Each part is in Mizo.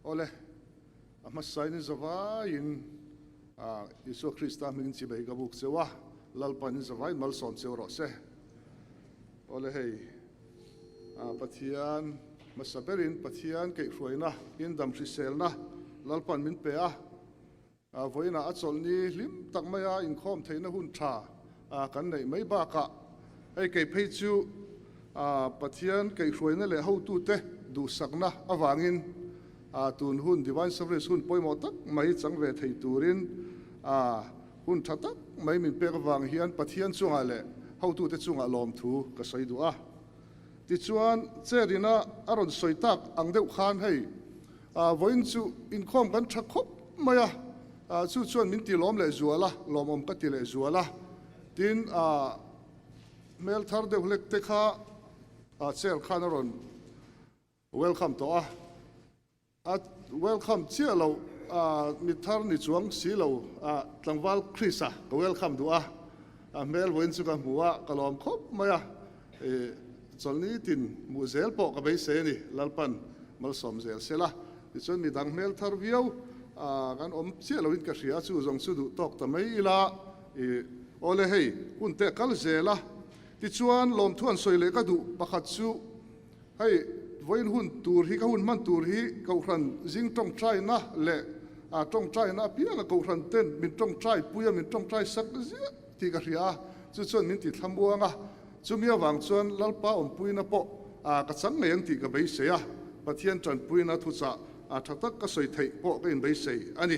Awle, a hmasain zavaiin Isua Krista hmingin chibei ka buk cheu a, Lalpain zavaiin malsawm cheu rawh se. Awle hei, Pathian hmasa berin Pathian keihhruaina, indam hriselna Lalpan min pe a, Vawiinah a chawlhni hlim tak maia inkhawm theihna hun tha kan neih mai bakah hei kei phei chu Pathian kaihhruaina leh hotute duhsakna avangin tun hun Divine Service hun pawimawh tak mai chang ve thei turin hun tha tak mai min pek avang hian Pathian chungah leh hotute chungah lawmthu ka sawi duh a. Tichuan, Cherina a rawn sawi tak ang deuh khan hei Vawiin chu inkhawm kan tha khawp mai a, chu chuan min ti lawm leh zual a, lawmawm ka ti leh zual a. Tin, hmel thar deuh hlek te kha chair khan a rawn welcome tawh a, a welcome chiah lo, mi thar ni chuang si lo tlangval Chris-a ka welcome duh a, a hmel vawiin chu ka hmu a, ka lawm khawp mai a. Chawlhni tin hmuh zel pawh ka beisei a ni, Lalpan malsawm zel se la. Tichuan mi dang hmel thar viau kan awm chiah loin ka hria, chu zawng chu duh tawk ta mai ila. Awle hei, hun te a kal zel a. Tichuan lawmthu an sawi leh ka duh pakhat chu hei vawiin hun tur hi, ka hun hman tur hi Kohhran zing tawngtaina leh tawngtaina apianga Kohhran ten min tawngtai pui a, min tawngtai sak ziah tih ka hria a, chu chuan min ti thlamuang a. Chumi avang chuan Lalpa awmpuina pawh ka chang ngei ang tih ka beisei a, Pathian tanpuina thuchah tha tak ka sawi theih pawh ka inbeisei a ni.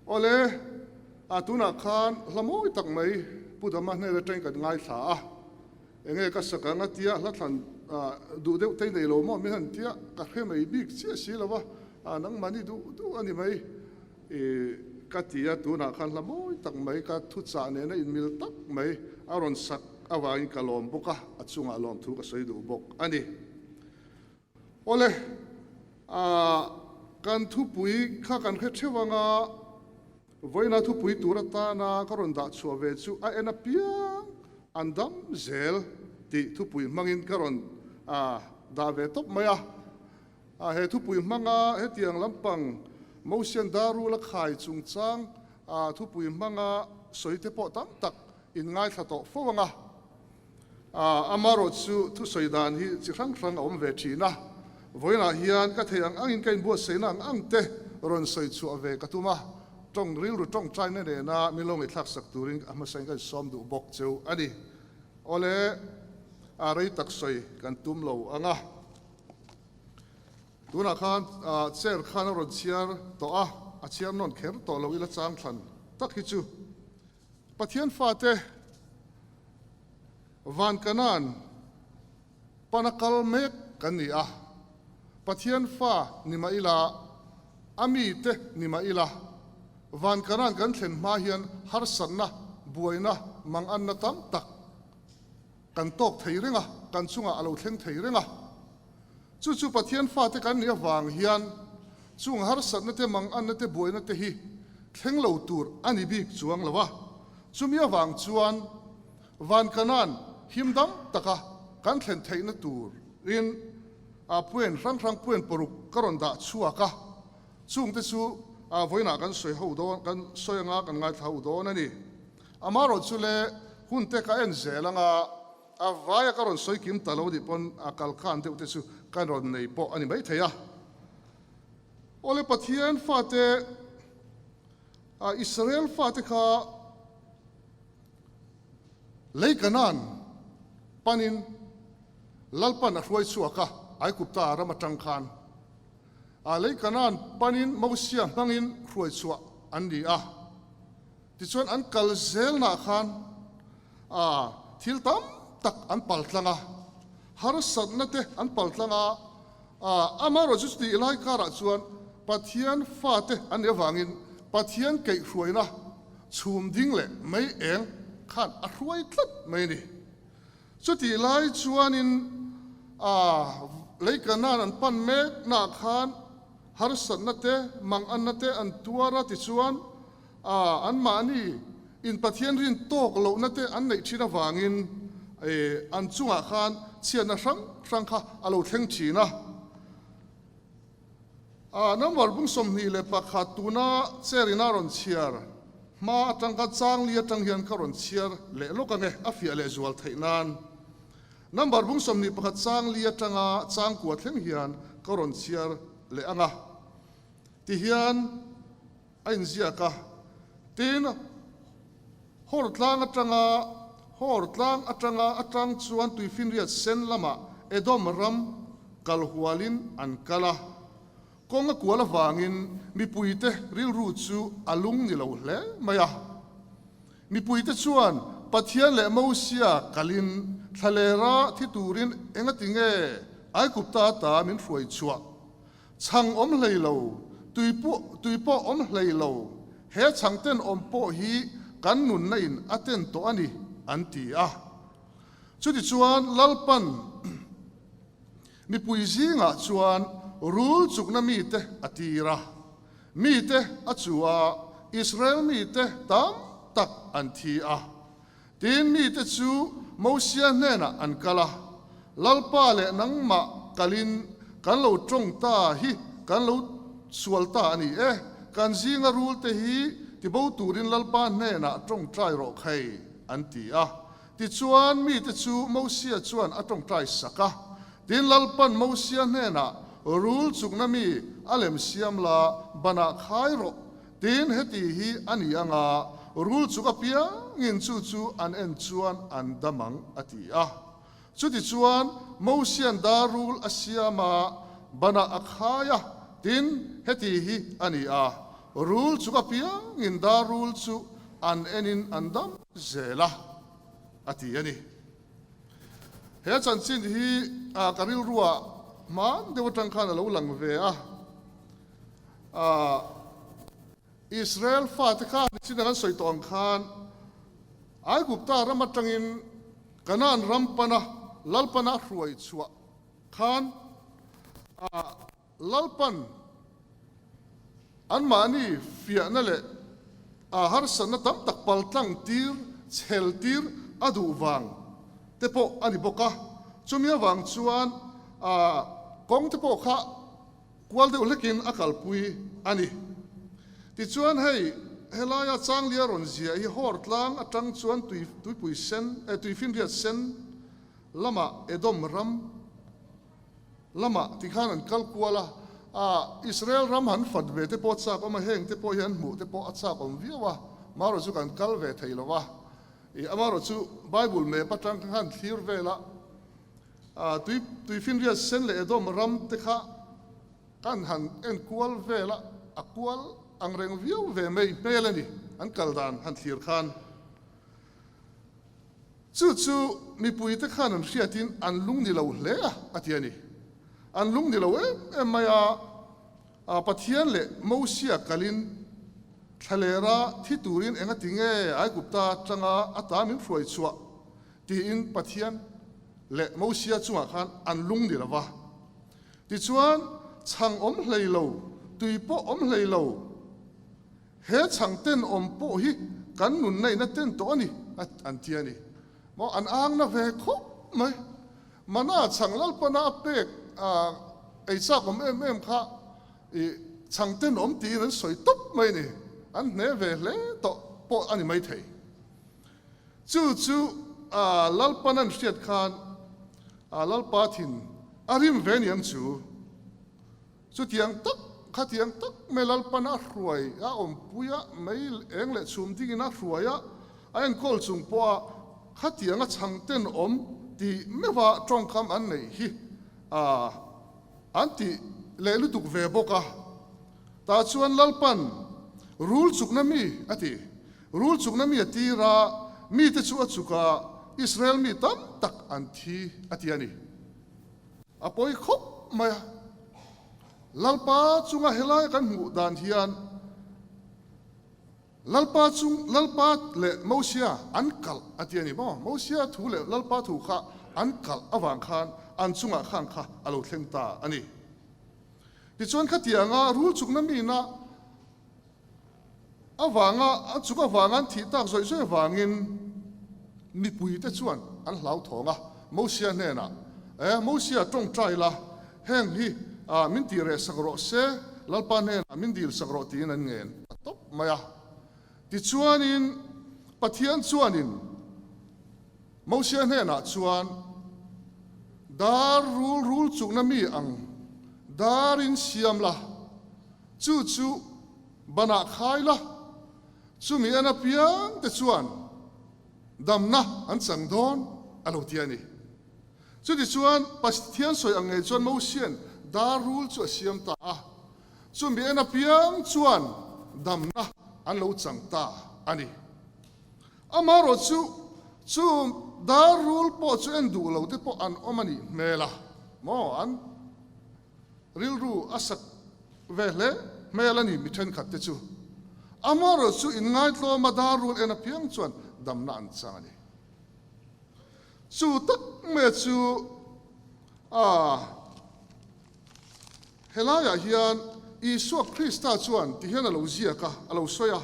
Awle, tunah khan hla mawi tak mai Pu Dama hnen atangin kan ngaithla a, enge ka sak ang a tia hla thlan duh deuh te nei lo maw min han tia ka hre mai bik chiah si lo va, nangmahni duh duh a ni mai. I ka ti a, tunah khan hla mawi tak mai ka thuchah nena inmil tak mai a rawn sak avangin ka lawm bawk a, a chungah lawmthu ka sawi duh bawk a ni. Awle, kan thupui kha kan hre theuh anga vawiina thupui tur atana ka rawn dah chhuah ve chu a en apiang an dam zel tih thupui hmangin ka rawn dah ve tawp mai a. A he thupui hmanga hetiang lampang Mosian Darul a khai chungchang a thupui hmanga sawi te pawh tam tak in ngaithla tawh fo ang a. Amarawh chu thusawi dan hi chi hrang hrang a awm ve thin a, vawiinah hian ka thei ang angin ka inbuatsaihna ang ang te rawn sawi chhuah ve ka tum a, tawng rilru tawngtaina nena min lo ngaihthlak sak turin a hmasain ka insawm duh bawk cheu a ni. Awle, a rei tak sawi kan tum lo ang a. Tunah khan chair khan a rawn chhiar tawh a, a chhiar nawn kher tawh lo ila chang thlan tak hi chu Pathian fate van Kanan pana kal mek kan ni a, Pathian fa ni mah ila, a mite ni mah ila, van Kanan kan thlen hma hian harsatna, buaina, manganna tam tak Kan tawk thei reng a, kan chungah a lo thleng thei reng a. Chu chu Pathian fate kan nih avang hian chung harsatna te, manganna te, buaina te hi thleng lo tur a ni bik chuang lo a. Chumi avang chuan van Kanan him dam taka kan thlen theihna turin a puen hrang hrang puen paruk ka rawn dah chhuak a. Chungte chu vawiinah kan sawi ho dawn, kan sawi anga kan ngaithla ho dawn a ni. Amarawh chu le hun te ka en zel anga a vaia ka rawn sawi kim ta lo nih pawn a kal khan deuh te chu ka rawn nei pawh a ni maithei a. Awle Pathian fate Israel fate kha lei Kanan panin Lalpan a hruai chhuak a Aigupta ram atang khan lei Kanan panin Mosia hmangin hruai chhuah an ni a. Tichuan an kal zelnaah khan thil tam tak an pal tlang a, harsatna te an pal tlang a, amaherawh chu chutih lai karah chuan Pathian fate an nih avangin Pathian keihhruaina chhum ding leh mei eng khan a hruai tlat mai a ni. Chutih lai chuanin lei Kanaan an pan meknaah khan harsatna te, manganna te an tuar a, tichuan anmahni in Pathian rin tawk lohna te an neih thin avangin an chungah khan chhiatna hrang hrang kha a lo thleng thin a. A number bung 21 tuna chair in a rawn chhiar hma atang kha chang li atang hian ka rawn chhiar leh lawk ange a fiah leh zual theih nan. Number bung 21 chang li atanga chang kua thleng hian ka rawn chhiar leh anga ti hian a inziak a. Tin, Hor tlang atanga Hor tlang atanga atang chuan Tuifinriat sen lamah Edom ram kal hualin an kal a. Kawng a kual avangin mipuite rilru chu a lung ni lo hle mai a. Mipuite chuan Pathian leh Mosia kalin thlalera thi turin engati nge Aigupta ta min hruai chhuah? Chhang awm hlei lo, tui pawh tui pawh awm hlei lo, he chhang ten awm pawh hi kan nunna in a ten tawh a ni, an ti a. Chutichuan Lalpan mipui zingah chuan rul chukna mite a tir a, mite a chu a, Israel mite tam tak an thi a. Tin, mite chu Mosia hnenah an kal a, Lalpa leh nangmah kalin kan lo tawng ta hi kan lo sual ta a ni e, kan zinga rulte hi tibo turin Lalpa hnenah tawngtai rawh khai, an ti a. Tichuan, mite chu Mosia chuan a tawngtai sak a. Tin, Lalpan Mosia hnenah, Rul chukna mi a lem siam la, banah khai rawh, Tin, heti hi a ni ang a, rul chuk apiangin chu chu an en chuan an dam ang, a ti a. Chutichuan, Mosia'n dar rul a siam a, banah a khai a. Tin, heti hi a ni a, rul chuk apiangin dar rul chu an enin an dam zel a, a ti a ni. He chanchin hi ka rilruah hman deuh atang khan a lo lang ve a. Israel fate kha nichin an sawi tawh ang khan Aigupta ram atangin Kanaan ram pana Lalpana hruai chhuah khan Lalpan anmahni fiahna leh harsatna tam tak paltlang tir, chhel tir a duh vang te pawh a ni bawk a. Chumi avang chuan kawng te pawh kha Kual deuh hlekin a kalpui a ni. Tichuan hei, helaia Changlia rawn ziah hi Hor tlang atang chuan tui, tuipui sen, eh, tuifinriat sen lamah Edom ram lamah tikhan an kal kual a, ah, Israel ram han fat ve te pawh a chak awm a, heng te pawh hi an hmuh te pawh a chak awm viau a, marawh chu kan kal ve thei lo va, ih, amarawh chu Bible map atang khan thlir vel a, Tui tuifinriat sen leh Edom ram te kha kan han en kual vel a, a kual ang reng viau ve mai hmel a ni, an kal dan han thlir khan. Chu chu mipui te khan an hriatin an lung ni lo hle a, a ti a ni. An lung ni lo em em mai a, Pathian leh Mosia kalin thlalera thi turin engati nge Aigupta atanga a ta min hruai chhuah Tiin Pathian leh Mosia chungah khan an lung ni lo va. Tichuan, chhang awm hlei lo, tui pawh awm hlei lo, he chhang tenawm pawh hi kan nunna in a ten tawh a ni, an ti a ni. Maw, an ang na ve khawp mai. Mana chhang Lalpana a pek ei chak awm em em kha i chhang tenawm tiin an sawi tawp mai a ni. An hne ve hle tawh pawh a ni maithei. Chu chu Lalpan an hriat khan Lalpa thin a rim ve niang chu. Chutiang tak, khatiang tak mai Lalpan a hruai a awmpui a, mei eng leh chhum dingin a hruai a, a enkawl chung pawha khatianga chhang ten awm tih meuha tawngkam an neih hi an ti leh lutuk ve bawk a. Tah chuan Lalpan rul chukna mi a ti. Rul chukna mi a tir a, mite chu a chuk a, Israel mi tam tak an thi a ti a ni. A pawi khawp mai a, Lalpa chunga helai kan hmuh dan hian Lalpa chung Lalpa leh Mosia an kalh a ti a ni maw? Mosia thu leh Lalpa thu kha an kalh avang khan an chungah khan kha a lo thleng ta a ni. Tichuan khatianga rul chukna mina Avanga a chuk avanga an thih tak zawih zawih avangin mipuite chuan an hlauthawng a, Mosia hnenah, E, Mosia, tawngtai la, heng hi min tih reh sak rawh se. Lalpa hnenah min dil sak rawh tiin an ngen ta tawp mai a. Tichuanin Pathian chuanin Mosia hnenah chuan, Dar rul rul chukna mi ang darin siam la, chu chu banah khai la, chumi en apiang te chuan damna an chang dawn a lo ti a ni. Chutichuan Pathian sawi ang ngei chuan Mosia'n dar rul chu a siam ta a, chumi en apiang chuan damna an lo chang ta a ni. Amaherawh chu, chu dar rul pawh chu en duh lo te pawh an awm a nih hmel a maw? An rilru a sak ve hle hmel a ni mi thenkhat te chu. Amaherawh chu inngaitlawma dar rul en apiang chuan damna an chang a ni. Chu tak mai chu a helaiah hian Isua Krista chuan tihian a lo ziak a, a lo sawi a.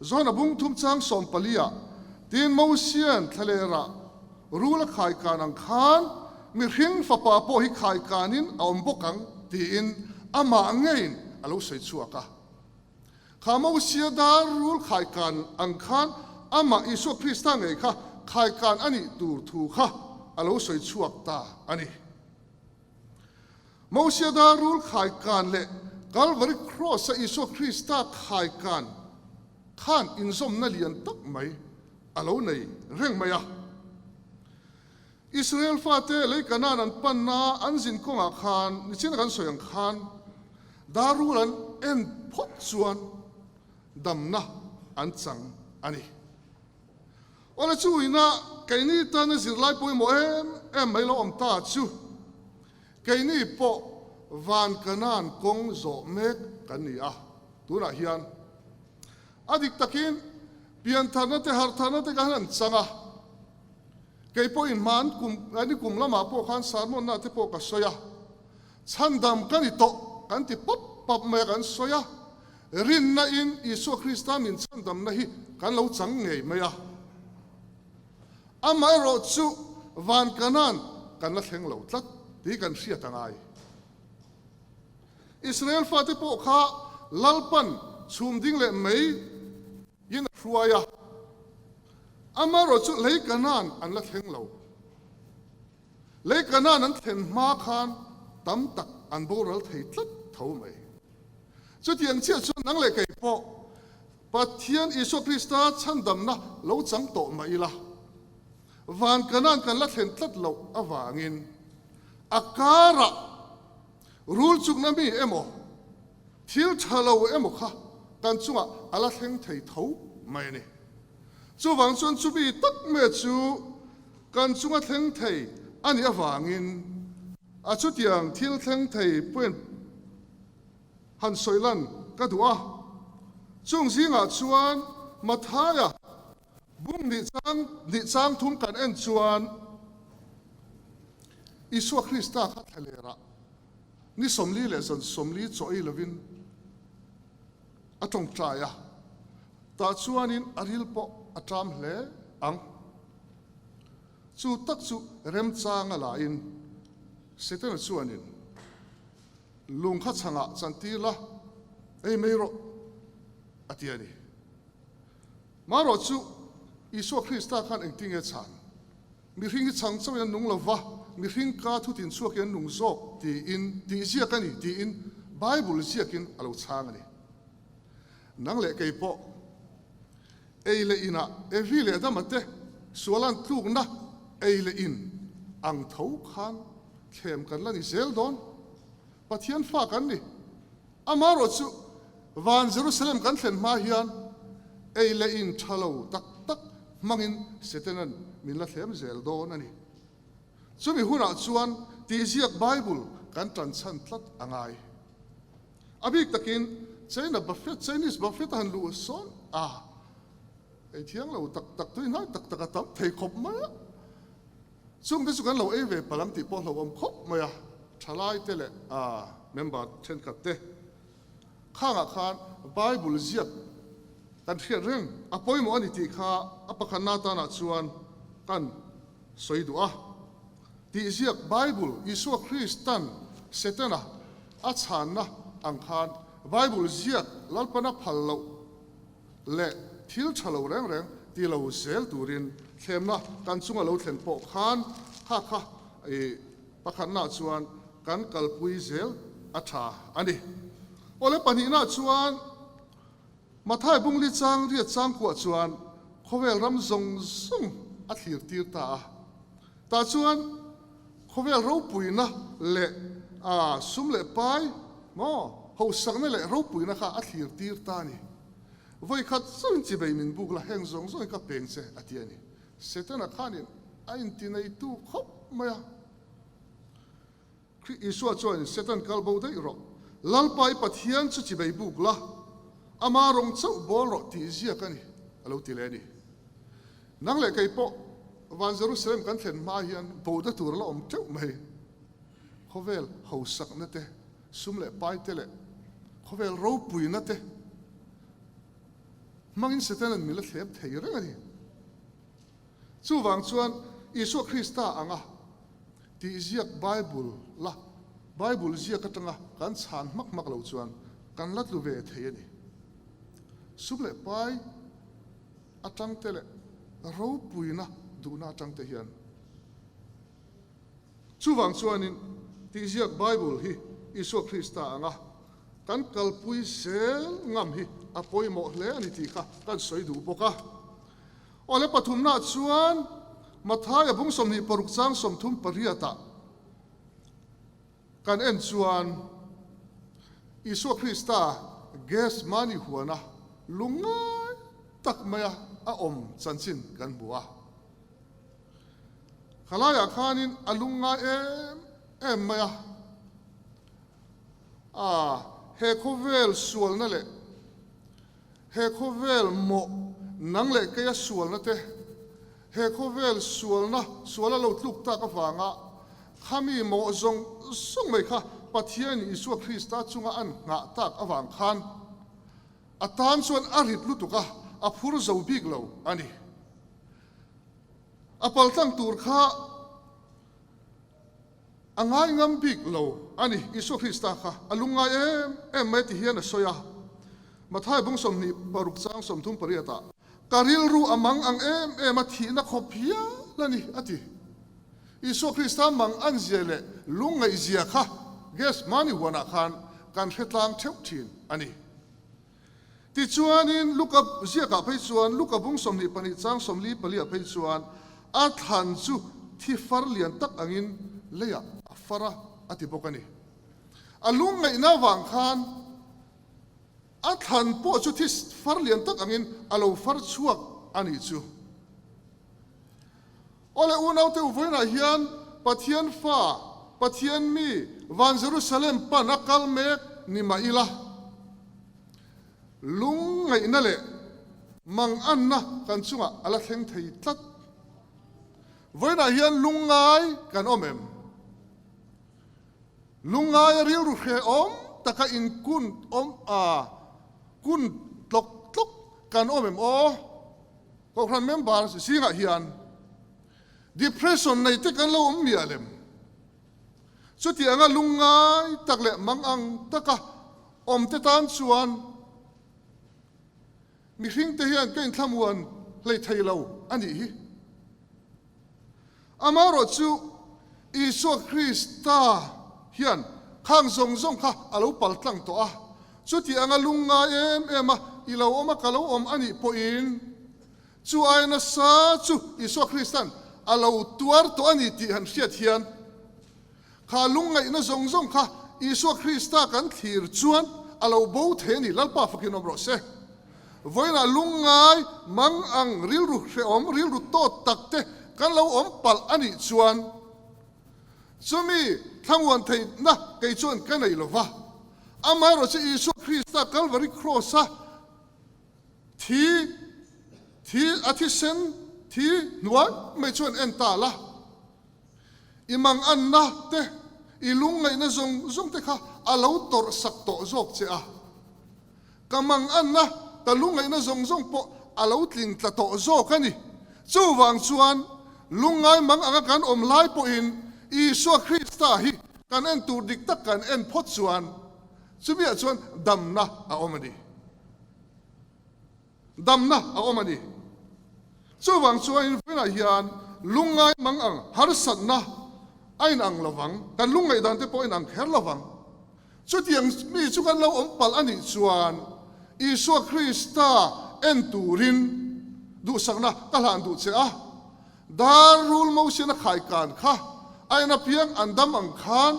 John-a bung thum chang 14 ah tiin Mosia'n thlalerah rul a khaikan ang khan mihring fapa pawh hi khaikanin a awm bawk ang tiin amah ngeiin a lo sawi chhuak a. Kha Mosia dar rul khaikan ang khan amah Isua Krista ngei kha khaikan a nih tur thu kha a lo sawi chhuak ta a ni. Mosia dar rul khaikan leh Kalvari Kraws-a Isua Krista khaikan khan inzawmna lian tak mai a lo nei reng mai a. Israel fate lei Kanaan an panna an zin kawngah khan nichina kan sawi ang khan dar rul an en phawt chuan damna an chang a ni. Awle chu ina keini tana zirlai pawimawh em em mai lo awm ta chu keini pawh van Kanaan kawng zawh mek kan ni a, tunah hian a dik takin piantharna te harhtharna te kan han chang a. Kei pawhin hman kum ni kum lamah pawh khan sermon-na te pawh ka sawi a, chhandam ka ni tawh kan ti pawp pawp mai a kan sawi a, rinna in Isua Krista min chhandamna hi kan lo chang ngei mai a. Amaherawh chu van Kanaan kan la thleng lo tlat tih kan hriat a ngai. Israel fate pawh kha Lalpan chhum ding leh mai In a hruai a, amaherawh chu lei Kanaan an la thleng lo. Lei Kanaan an thlen hma khan tam tak an boral thei tlat tho mai. Chutiang chiah chuan nang leh kei pawh Pathian Isua Krista chhandamna lo chang tawh mah ila, van Kanaan kan la thlen tlat loh avangin a karah rul chukna mi emaw, Thil tha lo emaw kha kan chungah a la thleng thei tho mai a ni. Chuvang chuan chumi tak mai chu kan chunga thleng thei a nih avangin a chutiang thil thleng thei point han sawi lan ka duh a. Chung zingah chuan Mathaia bung nih chang nih chang thum kan en chuan Isua Krista kha thlalerah Ni 40 leh zan 40 chaw ei lovin a tawngtai a, tah chuanin a ril pawh a ṭam hle ang. Chu tak chu remchang a lahin Setana chuanin lung kha chhangah chantir la, ei mai rawh a ti a ni. Marawh chu Isua Krista khan engtinge chhan? Mihring hi chhang chauhin an nung lo va, mihring ka thutin chhuakin an nung zawk tiin tih ziak a ni tiin Bible ziakin a lo chhang a ni. Nang leh kei pawh ei leh inah Evi leh Adama te sual an tlukna ei leh in ang tho khan thlem kan la ni zel dawn. Pathian fa kan ni. Amaherawh chu van Jerusalem kan thlen hma hian ei leh in tha lo tak tak hmangin Setanan min la thlem zel dawn a ni. Chumi hunah chuan tihziak Bible kan tan chhan tlat a ngai. A bik takin China buffet, Chinese buffet a han luh sawn a, ei thiang lo tak tak, tui hnai tak tak a tam thei khawp mai a. Chungte chu kan lo ei ve palh ang tih pawh hlauhawm khawp mai a, thalaite leh member thenkhat te khangah khan Bible ziak kan hriat reng a pawimawh a ni tih kha a pakhatna atanah chuan kan sawi duh a. Tih ziak Bible Isua Kristan Setana a chhanna. ang khan Bible ziak Lalpan a phal loh leh thil tha lo reng reng ti lo zel turin thlemna kan chunga lo thlen pawh khan kha kha i pakhatnaah chuan kan kalpui zel a tha a ni. Awle pahnihnaah chuan Mathai Bungli chang riat changkuah chuan khawvel ram zawng zawng a thlir tir ta a. Tah chuan khawvel ropuina leh a sum leh pai maw hosakna leh ropuina kha a thlir tir ta a ni. Vawi khat chauhin chibei min buk la heng zawng zawngin ka peng che a ti a ni. Setana khanin a intineitu khawp mai a. Khrih Isua chuan Satan kal bo daih rawh, Lalpa i Pathian chu chibei buk la, ama rawng chauh bawl rawh tih ziak a ni, a lo ti leh a ni. Nang leh kei pawh van Jerusalem kan thlen hma hian bohna tur a la awm teuh mai. Khawvel hausakna te, sum leh pai te leh khawvel ropuina te hmangin Satan-a'n min la thlep thei reng a ni. Chuvang chuan Isua Krista anga tih ziak Bible la Bible ziak atanga kan chhan hmak hmak lo chuan kan la tlu ve thei a ni. Sum leh pai atang te leh ropuina duhna atang te hian Chuvang chuanin tih ziak Bible hi Isua Krista anga kan kalpui zel ngam hi a pawimawh hle a ni tih kha kan sawi duh bawk a. Awle pathumnaah chuan Mathaia bung 26 chang 38 ah kan en chuan Isua Krista Gethsemane huana lungngai tak maia a awm chanchin kan hmu a. Khalaiah khanin a lungngai em em mai a, a he khawvel sualna leh he khawvel mawh nang leh keia sualna te, he khawvel sualna sual a lo tluk tak avanga khami mawh zawng zawng mai kha Pathianin Isua Krista chunga an nghah tak avang khan a tan chuan a rit lutuk a, a phur zo bik lo a ni. A paltlang tur kha a ngai ngam bik lo a ni. Isua Krista kha a lungngai em em mai ti hian a sawi a. Matthai bung 26 chang 38 ah, Ka rilru a mang ang em em a thihna khawp hial a ni, a ti. Isua Krista mang an zia leh lungngaih zia kha Gethsemane huanah khan kan hre tlang theuh thin a ni. Tichuanin Luka ziakah phei chuan, Luka bung 22 chang 44 ah phei chuan, a thlan chu thi far lian tak angin leiah a far a, a ti bawk a ni. A lungngaihna avang khan a thlan pawh chu thi far lian tak angin a lo far chhuak a nih chu. Awle unaute u vawiinah hian Pathian fa, Pathian mi, van Jerusalem pan a kal mek ni mah ila, lungngaihna leh manganna kan chungah a la thleng thei tlat. Vawiinah hian lungngai kan awm em? Lungngaia rilru hrehawm taka inkun awm a, kun tlawk tlawk kan awm em aw? Kohhran member zingah hian depression nei te kan lo awm miah lem. Chuti anga lungngai tak leh mangang taka awm te tan chuan mihring te hian ka inthlamuan hlei thei lo a nih hi. Amaherawh chu Isua Krista hian khang zawng zawng kha a lo paltlang tawh a, chuti anga lungngai em em a, i lo awm a ka lo awm a nih pawhin chu aia nasa chu Isua Krista'n a lo tuar tawh a ni tih han hriat hian kha lungngaihna zawng zawng kha Isua Krista kan thlir chuan a lo bo thei a ni, Lalpa fakin awm rawh se. Vawiinah lungngai, mangang, rilru hrehawm, rilru tawt tak te kan lo awm palh a nih chuan chumi thlamuan theihna kei chuan ka nei lo va. Amaherawhchu Isua Krista Kalvari Kraws-a thi, thi, a thisen thi hnuai mai chuan en ta la. I manganna te, i lungngaihna zawng zawng te kha a lo tawrh sak tawh zawk che a. Ka manganna, ka lungngaihna zawng zawng pawh a lo tling tla tawh zawk a ni. Chuvang chuan, lungngai mang anga kan awm lai pawhin Isua Krista hi kan en tur dik tak kan en phawt chuan. Chumiah chuan damna a awm a ni. Damna a awm a ni. Chuvang chuan vawiinah hian lungngai mang ang harsatna a inang lovang, kan lungngaih dan te pawh a inang kher lovang. Chutiang mi chu kan lo awm palh a nih chuan Isua Krista en turin duhsakna ka hlan duh che a. Dar rul Mosian a khaikan kha a en apiang an dam ang khan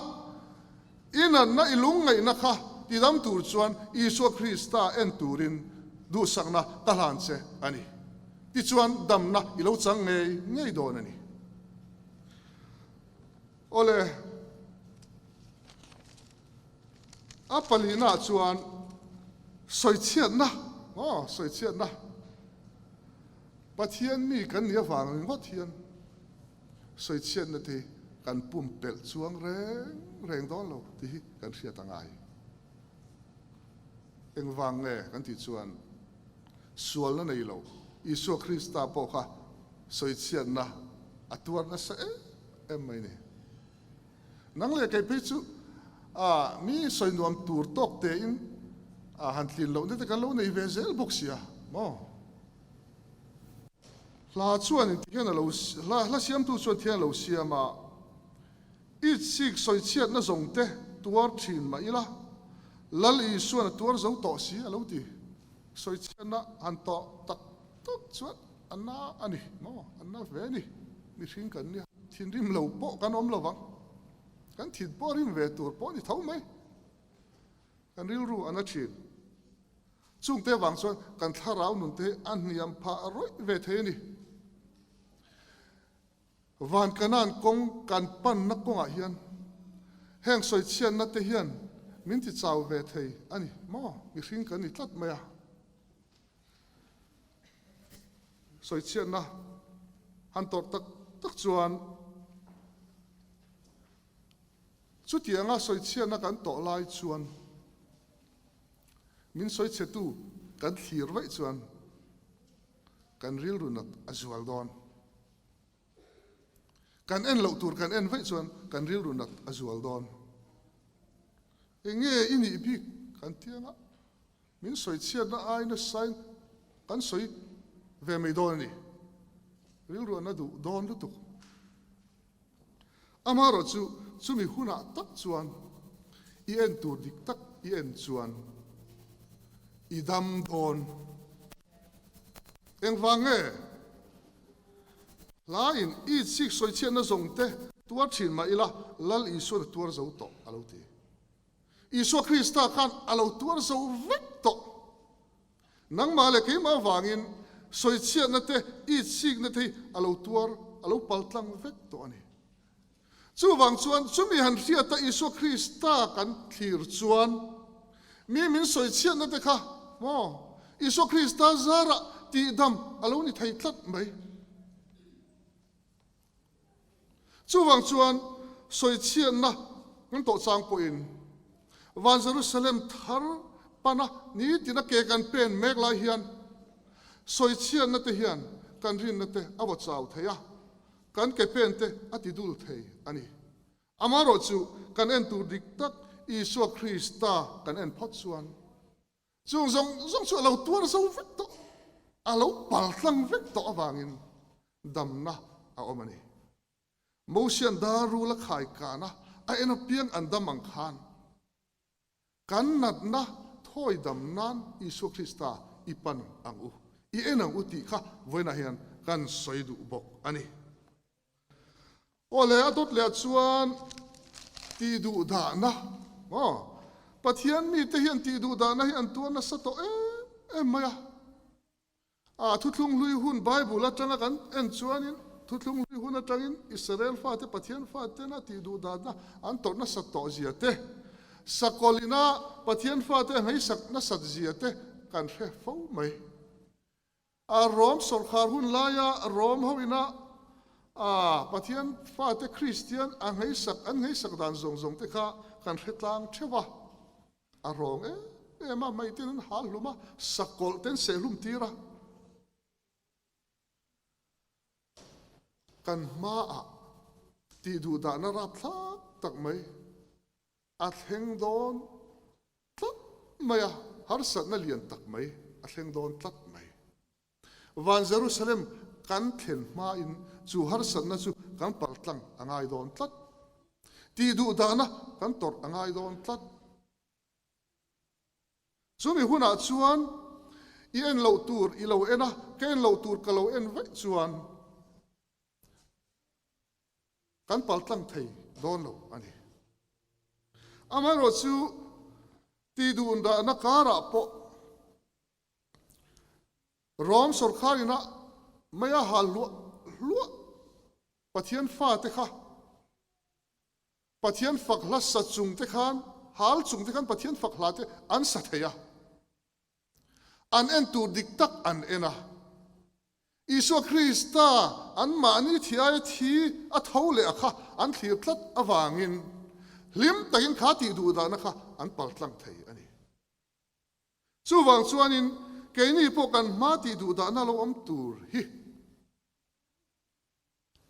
I natna i lungngaihna kha tidam tur chuan Isua Krista en turin duhsakna ka hlan che a ni. Tichuan damna i lo chang ngei ngei dawn a ni. Awle, a palihnaah chuan sawichhiatna, aw sawichhiatna, Pathian mi kan nih avang ringawt hian, Sawichhiatna te hi kan pumpelh chuang reng reng dawn lo tih hi kan hriat a ngai. Engvang nge kan tih chuan sualna nei lo Isua Krista pawh kha sawichhiatna a tuar nasa em em mai ni. Nang leh kei phei chu mi sawi nuam tur tawk tein han tlin lohna te kan lo nei ve zel bawk sia maw? Hla chuan in tihian a lo hla hla siamtu chuan thian a lo siam a, Itsik sawichhiatna zawng te tuar thin mah ila, Lal Isuan a tuar zo tawh si a lo ti. Sawichhiatna han tawh tak tak chuan a na a ni maw? A na ve a ni. Mihring kan nia, thinrim lo pawh kan awm lo vang. Kan thin pawh rim ve tur pawh a ni tho mai. Kan rilru a na thin. Chungte avang chuan kan thlarau nunte hi a hniam phah rawih ve thei a ni. Van Kanaan kawng kan panna kawngah hian heng sawichhiatna te hian min ti chau ve thei a ni maw? Mihring kan ni tlat mai a. Sawichhiatna han tawrh tak tak chuan chutianga sawichhiatna kan tawh lai chuan Min sawichhetu kan thlir vaih chuan kan rilru nat a zual dawn. Kan en loh tur kan en vaih chuan kan rilru nat a zual dawn. Enge i nih bik kan ti anga min sawichhiatna ai nasain kan sawi ve mai dawn a ni. Rilru a na duh dawn lutuk. Amaherawh chu, chumi hunah tak chuan i en tur dik tak i en chuan i dam dawn. Engvang nge? Hlain i chik sawichhiatna zawng te tuar thin mah ila, Lal Isuan a tuar zo tawh a lo ti. Isua Krista khan a lo tuar zo vek tawh. Nangmah leh keimah avangin sawichhiatna te, itsikna te hi a lo tuar, a lo paltlang vek tawh a ni. Chuvang chuan chumi han hriata Isua Krista kan thlir chuan mi min sawichhiatna te kha maw Isua Krista zarah tihdam a lo ni thei tlat mai. Chuvang chuan sawichhiatna kan tawh chang pawhin Van Jerusalem thar pana nitina ke kan pen mek lai hian sawichhiatna te hian kan rinna te a vaw chau thei a, kan ke pen te a ti dul thei a ni. Amaherawhchu kan en tur dik tak Isua Krista kan en phawt chuan Chung zawng zawng chu a lo tuar zo vek tawh, a lo paltlang vek tawh avangin damna a awm a ni. Mosian dar rul a khai kan a, a en apiang an dam ang khan kan natna thawi dam nan Isua Krista i pan ang u, i en ang u tih kha vawiinah hian kan sawi duh bawk a ni. Aw le, a dawt leh chuan tih duh dahna maw? Pathian mite hian tih duh dahna hi an tuar nasa tawh em em mai a. A thuthlung hlui hun Bible atanga kan en chuanin thuthlung hlui hun atangin Israel fate Pathian fatena tih duh dahna an tawrh nasat tawh zia te, sakawlina Pathian fate a hmeisak nasat zia te kan hre fo mai. A Rom sawrkhar hun laia Rom ho ina a Pathian fate Kristian a ngheisak an ngheisak dan zawng zawng te kha kan hre tlang theuh a. A rawng em em a, mei ten an hal hlum a, sakawlh ten seh hlum tir a. Kan hmaah tih duhdahna rapthlak tak mai a thleng dawn. mai a, harsatna lian tak mai a thleng dawn tlat mai. Van Jerusalem kan thlen hmain chu harsatna chu kan paltlang a ngai dawn tlat. Tih duhdahna kan tawrh a ngai dawn tlat. Chumi hunah chuan i en loh tur i lo en a, ka en loh tur ka lo en vaih chuan kan paltlang thei dawn lo a ni. Amaherawhchu tih duhdahna karah pawh Rom sawrkar ina maia hal hluah hluah Pathian fate kha Pathian fak hla sa chung te khan, hal chung te khan Pathian fak hla te an sa thei a. An en tur dik tak an en a. Isua Krista an mahni thi aia thi a tho leh a kha an thlir tlat avangin hlim takin kha tih duhdahna kha an paltlang thei a ni. Chuvang chuanin keini pawh kan hma tih duhdahna lo awm tur hi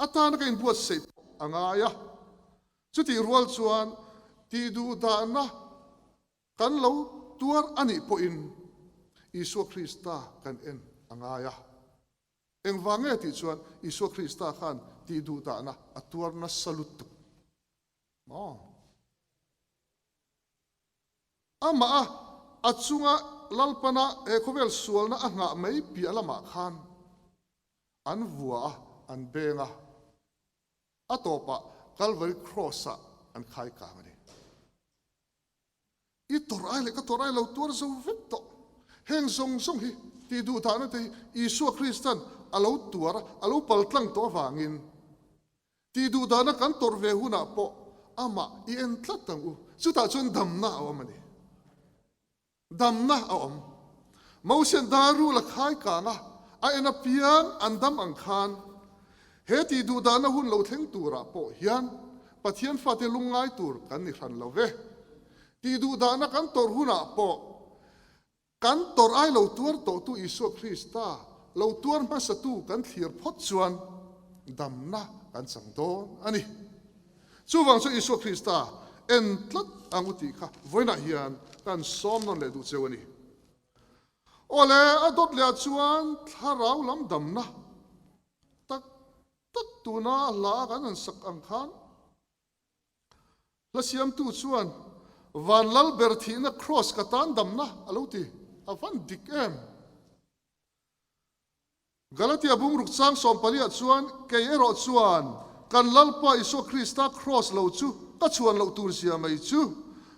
Atana ka inbuatsaih pawh a ngai a, chutih rual chuan tihduhdahna kan lo tuar a nih pawhin Isua Krista kan en a ngai a. Engvang nge tih chuan Isua Krista khan tihduhdahna a tuar nasa lutuk maw? Amah a a chunga Lalpana he khawvel sualna a nghah mai piah lamah khan an vua a, an beng a, a tawpah Calvary Cross-ah an khai kang a ni. I tawrh ai leh ka tawrh ai lo tuar zo vek tawh. Heng zawng zawng hi tih duh dahna te hi Isua Kristan a lo tuar a, a lo paltlang tawh avangin Tih duh dahna kan tawrh ve hunah pawh amah i en tlat ang u. Chutah chuan damna a awm a ni. Damna a awm. Mosian dar rul a khai kang a, a en apiang an dam ang khan he tih duh dahna hun lo thleng turah pawh hian Pathian fate lungngai tur kan ni hran lo ve. Tih duh dahna kan tawrh hunah pawh Kan tawrh ai lo tuar tawhtu Isua Krista lo tuar hmasatu kan thlir phawt chuan damna kan chang dawn a ni. Chuvang chu Isua Krista en tlat ang u tih kha vawiinah hian kan sawm nawn leh duh cheu a ni. Awle, a dawt lehah chuan thlarau lam damna tak tak tuna hla kan han sak ang khan Hla siamtu chuan, Van lal ber thihna Kraws ka tan damna a lo ti. A van dik em? Galatia bungruk chang sawmpaliah chuan, Kei erawh chuan kan Lalpa Isua Krista Kraws lo chu ka chhuan loh tur zia mai chu.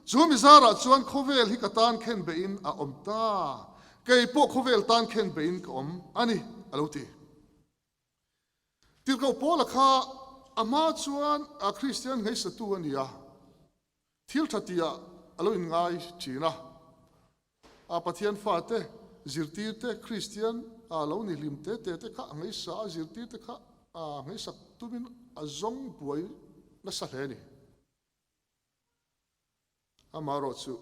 Chu mi zarah chuan khawvel hi ka tan khen beihin a awm ta. Kei pawh khawvel tan khen beihin ka awm a ni, a lo ti. Tirhkoh Paula kha a hma chuan a Kristian hmeisatu a ni a, thil tha tihah a lo inngai thin a. A Pathian fate, zirtirte, Kristian a lo ni hlim te te te kha a hmeisa a, zirtirte kha a hmeisak tumin a zawng buai nasa hle a ni. Amaherawhchu,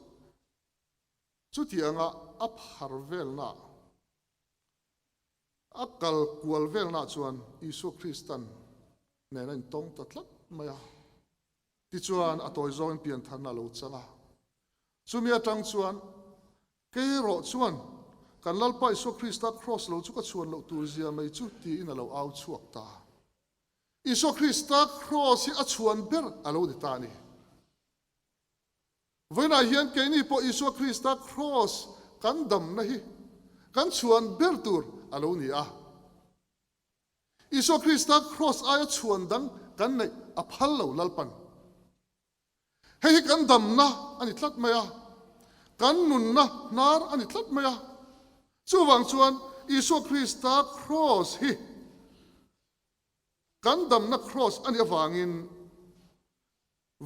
chutianga a phar velnaah, A kal kual velnaah chuan Isua Kristan nen a intawng ta tlat mai a. Tichuan, a tawi zawngin piantharna a lo chang a. Chumi atang chuan, Kei erawh chuan kan Lalpa Isua Krista kraws lo chu ka chhuan loh tur zia mai chu, tiin a lo au chhuak ta. Isua Krista kraws hi a chhuan ber a lo ni ta a ni. Vawiinah hian keini pawh Isua Krista kraws kan damna hi kan chhuan ber tur a lo ni a. Isua Krista kraws aia chhuan dang kan neih a phal lo Lalpan. Hei hi kan damna a ni tlat mai a, kan nunna hnar a ni tlat mai a. Chuvang chuan Isua Krista kraws hi kan damna kraws a nih avangin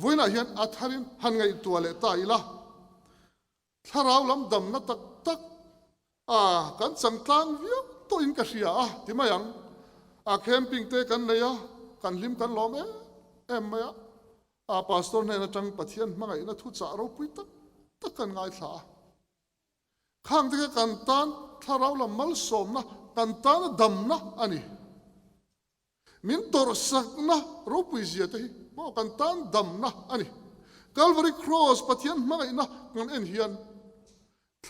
Vawiinah hian a tharin han ngaihtuah leh ta ila, thlarau lam damna tak tak a kan chang tlang viau tawhin ka hria a ti mai ang. A camping te kan nei a, kan hlim kan lawm em em mai a. A pastor hnen atang Pathian hmangaihna thuchah ropui tak tak kan ngaithla a. Khang te kha kan tan thlarau lam malsawmna, kan tana damna a ni. Min tawrhsakna ropui zia te hi maw kan tan damna a ni. Calvary Cross Pathian hmangaihna kan en hian.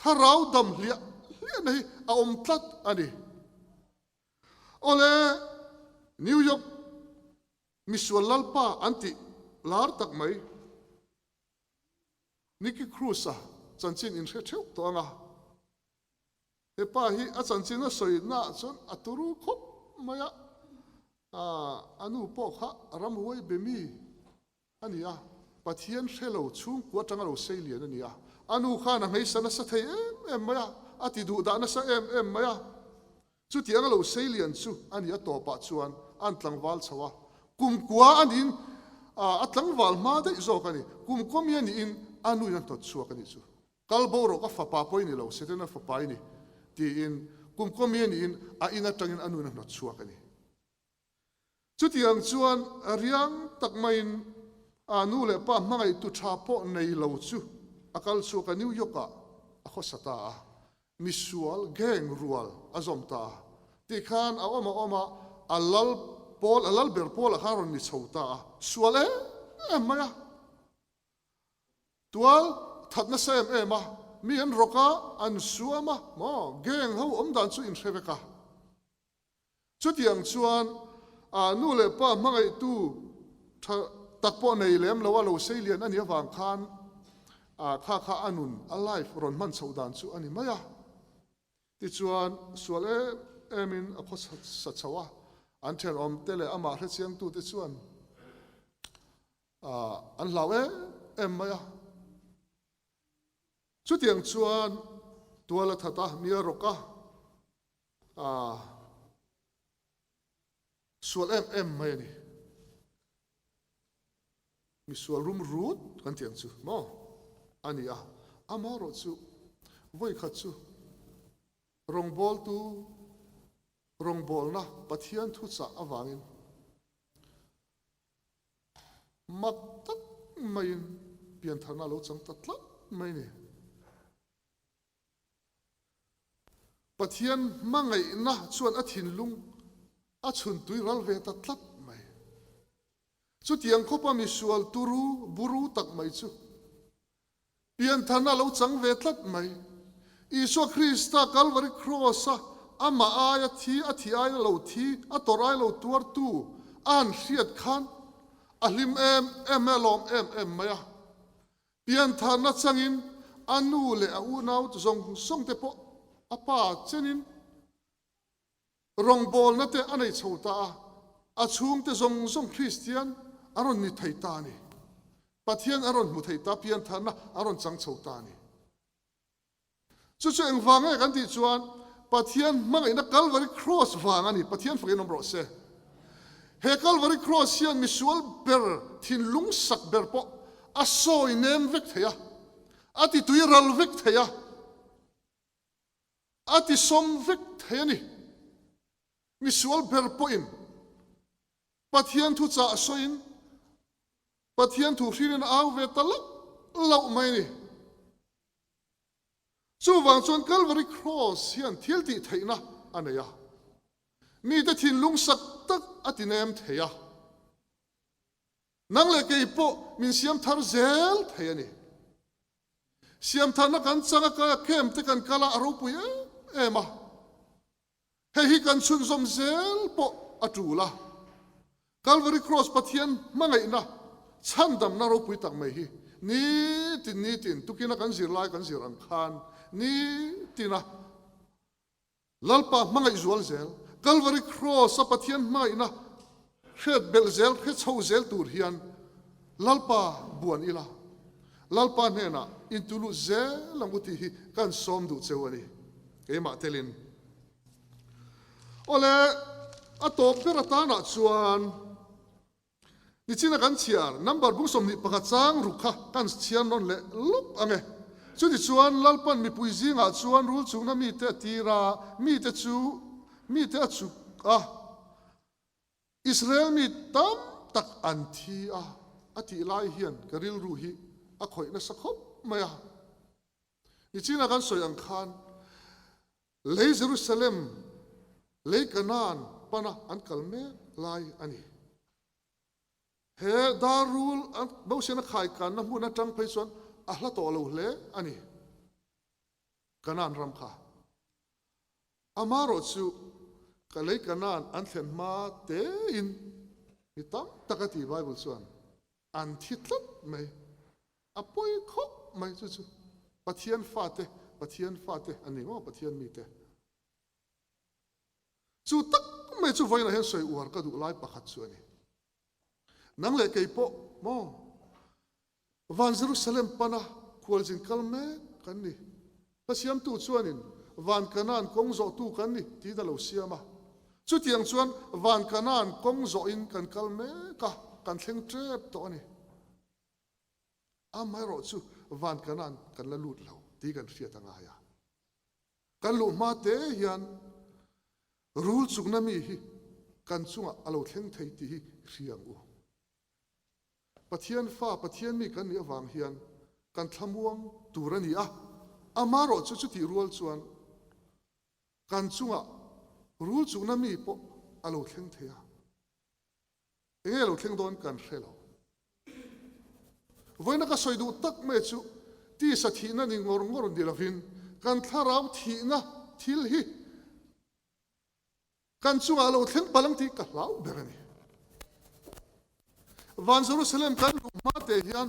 Thlarau dam hliah hliahna hi a awm tlat a ni. Awle, New York misual lalpa an tih lar tak mai Nicky Cruz-a chanchin inhre theuh tawh ang a. He pa hi a chanchin a sawi naah chuan a turu khawp mai a, a nu pawh kha ramhuai be mi a ni a, Pathian hre lo chhungkua atanga lo sei lian a ni a, a nu khan a hmeisa nasa thei em em mai a, a ti duh dah nasa em em mai a, chutiang a lo sei lian chu a ni a tawpah chuan an tlangval chho a, kumkua a niin a tlangval hma daih zawk a ni, kumkua mi a niin a nuin a hnawt chhuak a nih chu. Kal bo rawh ka fapa pawh i ni lo, Setana fapa i ni, tiin kum kawmi a niin a in atangin a nun a hnawt chhuak a ni. Chutiang chuan riang tak maiin a nu leh pa hmangaihtu tha pawh nei lo chu a kal chhuak a, New York-ah a khawsa ta a, misual gang rual a zawm ta a. Tikhan a awm a awm a, a lal pawl, a lal ber pawlah khan a rawn ni chho ta a, sual em em mai a. Tual that nasa em em a, mi an rawk a, an suam a, maw, gang ho awm dan chu in hre vek a. Chutiang chuan a nu leh pa hmangaihtu tha tak pawh nei lem lo a lo sei lian a nih avang khan a kha kha a nun, a life rawn hman chhoh dan chu a ni mai a. Tichuan sual em em in a khaw sa chho a, an thenawm te leh amah hrechiangtute chuan An hlau em em mai a. Chutiang chuan tual a that a, mi a rawk a, sual em em mai a ni. Mi sual rum rut kan tih ang chu maw a ni a. Amaherawhchu vawikhat chu rawngbawltu rawngbawlna Pathian thuchah avangin Mak tak maiin piantharna a lo chang ta tlat mai a ni. Pathian hmangaihna chuan a thinlung a chhun tui ral ve ta tlat mai. Chutiang khawpa misual turu buru tak mai chu Piantharna a lo chang ve tlat mai. Isua Krista Kalvari Kraws-a amah aia thi, a thi aia lo thi, a tawrh aia lo tuartu a han hriat khan a hlim em em mai, a lawm em em mai a. Piantharna changin a nu leh a unau zawng zawng te pawh a pa chenin Rawngbawlna te a nei chho ta a, a chhungte zawng zawng Kristian a rawn ni thei ta a ni. Pathian a rawn hmu thei ta, piantharna a rawn chang chho ta a ni. Chu chu engvang nge kan tih chuan Pathian hmangaihna Kalvari Kraws vang a ni. Pathian fakin awm rawh se. He Kalvari Kraws hian misual ber, thinlung sak ber pawh a sawi nem vek thei a, a titui ral vek thei a. A ti sawm vek thei a ni. Misual ber pawhin Pathian thu chah sawiin Pathian thu hrilhin a au ve ta lauh lauh mai a ni. Chuvang chuan Calvary Cross hian thil tih theihna a nei a, mite thinlung sak tak a ti nem thei a. Nang leh kei pawh min siam thar zel thei a ni. Siamtharna kan chang a, camp te kan kal a, a ropui em em a. Hei hi kan chhunzawm zel pawh a tul a. Calvary Cross Pathian hmangaihna chhandamna ropui tak mai hi nitin nitin tukina kan zirlai kan zir ang khan nitina Lalpa hmangaih zual zel, Kalvari Kraws-a Pathian hmangaihna hriat belh zel, hre chho zel tur hian Lalpa buan ila, Lalpa hnenah intulut zel ang u tih hi kan sawm duh cheu a ni, keimah telin. Awle, a tawp ber atanah chuan, Nichina kan chhiar number bung 21 chang ruk kha kan chhiar nawn leh lawk ang e. Chutichuan Lalpan mipui zingah chuan rul chungna mite a tir a, mite chu mite a chuk a, Israel mi tam tak an thi a, a tih lai hian ka rilru hi a khawih nasa khawp mai a. Nichina kan sawi ang khan lei Jerusalem, lei Kanaan pana an kal mek lai a ni. He dar rul an Mosian a khaikanna hmun atang phei chuan a hla tawh lo hle a ni. Kanaan ram kha. Amarawh chu ka lei Kanaan an thlen hma tein mi tam tak a ti Bible chuan an thi tlat mai. A pawi khawp mai chu chu Pathian fate, Pathian fate an ni maw Pathian mite. Chu tak mai chu vawiinah hian sawi uar ka duh lai pakhat chu a ni. Nang leh kei pawh maw Van Jerusalem pana khualzin kal mek kan ni. Hla siamtu chuanin Van Kanaan kawng zawhtu kan ni tiin a lo siam a. Chutiang chuan Van Kanaan kawng zawhin kan kal mek a, kan thleng tep tawh a ni. Amaherawh chu Van Kanaan kan la lut lo tih kan hriat a ngai a. Kan luh hma te hian rul chukna mi hi kan chungah a lo thleng thei tih hi hria ang u. Pathian fa, Pathian mi kan nih avang hian kan thlamuang tur a ni a, amarawh chu chutih rual chuan kan chungah rul chukna mi pawh a lo thleng thei a. Enge lo thleng dawn kan hre lo. Vawiina ka sawi duh tak mai chu tisa thihna ni ngawr ngawr ni lovin kan thlarau thihna thil hi kan chungah lo thleng palh ang tih ka hlau ber a ni. Van Jerusalem kan luh hma te hian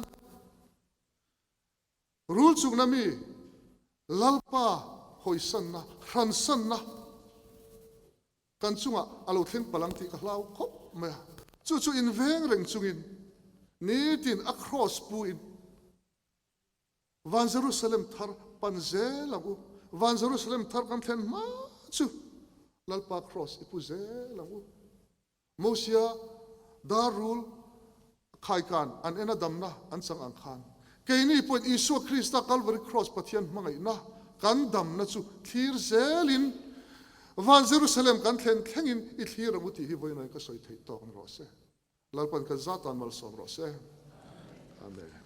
rul chungna mi Lalpa hawisanna, hransanna kan chungah a lo thleng palh ang tih ka hlau khawp mai a. Chu chu inveng reng chungin nitin a kraws puin Van Jerusalem thar pan zel ang u. Van Jerusalem thar kan thlen hma chu Lalpa kraws i pu zel ang u. Mosia dar rul khaikan an en a damna an chang ang khan keini pawhin Isua Krista Kalvari Kraws Pathian hmangaihna kan damna chu thlir zelin Van Jerusalem kan thlen thlengin i thlir ang u tih hi vawiin ka sawi theih tawk ni rawh se. Lalpan kan zatan malsawm rawh se. Amen.